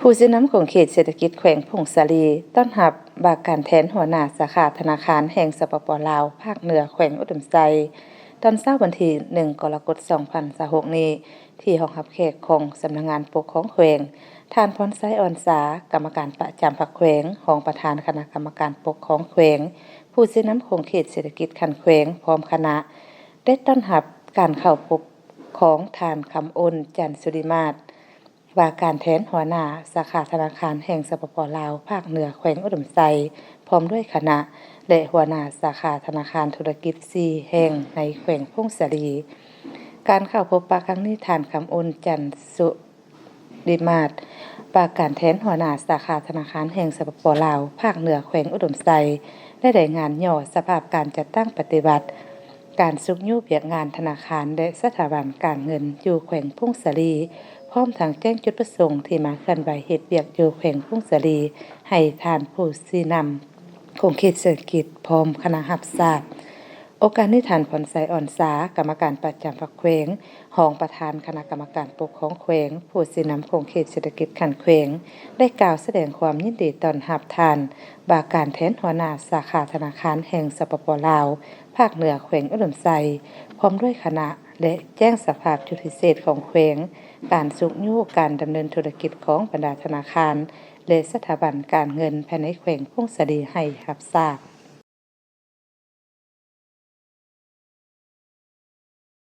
ຜູ້ຊີ້ນຳຂົງເຂດເສດຖະກິດແຂວງຜົ້ງສາລີ ຕ້ອນຮັບວ່າການແທນຫົວໜ້າສາຂາທະນາຄານແຫ່ງ ສປປ ລາວ ພາກເໜືອແຂວງອຸດົມໄຊ. ຕອນເຊົ້າວັນທີໜຶ່ງ ກໍລະກົດ ສອງພັນຊາວຫົກນີ້ ທີ່ຫ້ອງຮັບແຂກຂອງສຳນັກງານປົກຄອງແຂວງ, ທ່ານ ພອນໄຊ ອອນສາ ກຳມະການປະຈຳພັກແຂວງ, ຮອງປະທານຄະນະກຳມະການປົກຄອງແຂວງ, ຜູ້ຊີ້ນຳຂົງເຂດເສດຖະກິດຂັ້ນແຂວງ ພ້ອມຄະນະ ໄດ້ຕ້ອນຮັບການເຂົ້າພົບຂອງທ່ານ ຄຳອົນ ຈັນສຸລິມາດ ວ່າການແທນຫົວໜ້າສາຂາທະນາຄານແຫ່ງ ສປປ ລາວ ພາກເໜືອແຂວງອຸດົມໄຊ ພ້ອມດ້ວຍຄະນະ ແລະ ຫົວໜ້າສາຂາທະນາຄານທຸລະກິດສີ່ແຫ່ງໃນແຂວງຜົ້ງສາລີ. ການເຂົ້າພົບປະຄັ້ງນີ້ ທ່ານ ຄຳອົນ ຈັນສຸລິມາດ ວ່າການແທນຫົວໜ້າສາຂາທະນາຄານແຫ່ງ ສປປ ລາວ ພາກເໜືອແຂວງອຸດົມໄຊ ໄດ້ລາຍງານຫຍໍ້ສະພາບການຈັດຕັ້ງປະຕິບັດ ການຊຸກຍູ້ວຽກງານທະນາຄານ ແລະ ສະຖາບັນການເງິນຢູ່ແຂວງຜົ້ງສາລີ, ພ້ອມທັງແຈ້ງຈຸດປະສົງທີ່ມາເຄື່ອນໄຫວເຮັດວຽກຢູ່ແຂວງຜົ້ງສາລີ ໃຫ້ທ່ານຜູ້ຊີ້ນຳຂົງເຂດເສດຖະກິດພ້ອມຄະນະຮັບຊາບ. ໂອກາດນີ້ ທ່ານ ພອນໄຊ ອອນສາ ກຳມະການປະຈຳພັກແຂວງ, ຮອງປະທານຄະນະກຳມະການປົກຄອງແຂວງ, ຜູ້ຊີ້ນຳຂົງເຂດເສດຖະກິດຂັ້ນແຂວງ ໄດ້ກ່າວສະແດງຄວາມຍິນດີຕ້ອນຮັບທ່ານ ວ່າການແທນຫົວໜ້າສາຂາທະນາຄານແຫ່ງ ສປປ ລາວ ພາກເໜືອແຂວງອຸດົມໄຊ ພ້ອມດ້ວຍຄະນະ ແລະ ແຈ້ງສະພາບຈຸດພິເສດຂອງແຂວງ, ການຊຸກຍູ້ການດຳເນີນທຸລະກິດຂອງບັນດາທະນາຄານ ແລະ ສະຖາບັນການເງິນພາຍໃນແຂວງຜົ້ງສາລີໃຫ້ຮັບຊາບ.